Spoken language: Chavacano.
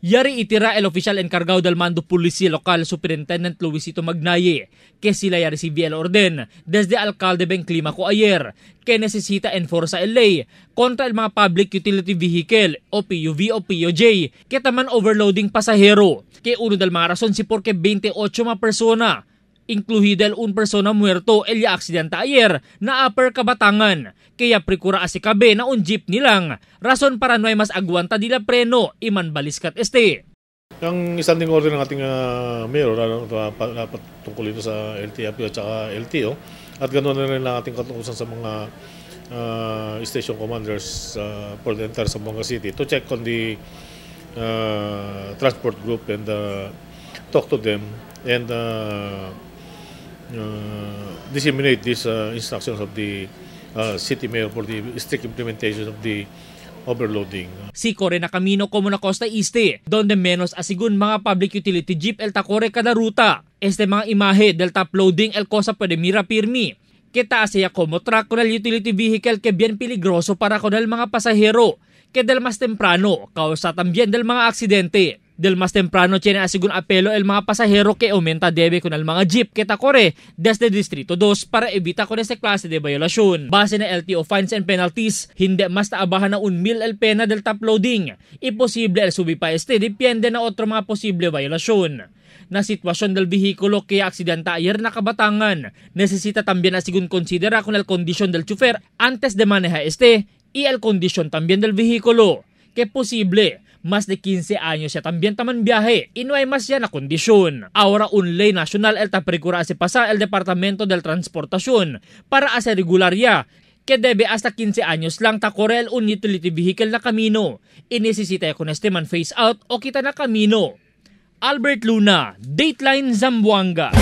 Yari itira el oficial encargado del mando policía local, Superintendent Luisito Magnaye, que sila ya recibió el orden desde alcalde Ben Climaco ayer, que necesita enforza el ley contra el mga public utility vehicle o PUV o PUJ, que taman overloading pasahero. Que uno del mga rason si porque 28 mga persona, incluida el un persona muerto el ya aksidente ayer na Upper Kabatangan. Kaya prikura asikabe na un jeep nilang. Rason para no ay mas agwanta dila preno, iman baliskat este. Ang standing order ng ating mayor, tungkol ito sa LTFP at saka LTO, at ganoon na rin ang ating katutusan sa mga station commanders for the entire Zamboanga City to check on the transport group and talk to them and disseminate these instructions of the city mayor for the strict implementation of the overloading. Si corre na camino como na Costa Este, donde menos asigun mga public utility jeep el tacore kada ruta. Este mga imahe del top loading el cosa puede mira pirmi. Kita asya como truck con el utility vehicle que bien peligroso para con el mga pasahero, que del mas temprano causa también del mga aksidente. Del mas temprano tiene asigun apelo el mga pasahero que aumenta debe con el mga jeep que tacore desde Distrito 2 para evita con esta clase de violación. Base na LTO fines and penalties, hindi mas taabahan na 1,000 el pena del top loading. Imposible el subi pa este depende na otro mga posible violación. Na sitwasyon del vehículo que aksidenta ayer na Kabatangan, necesita también asigun considera con el kondisyon del chofer antes de manejar este y el kondisyon también del vehículo. Que posible mas de 15 años siya también taman viaje y no hay más ya na kondisyon. Ahora un ley nacional el tapricura se pasa el Departamento del Transportación para hacer regular ya que debe hasta 15 años lang takorel un utility vehicle na camino. Inesisita con este man face out o kita na camino. Albert Luna, Dateline Zamboanga.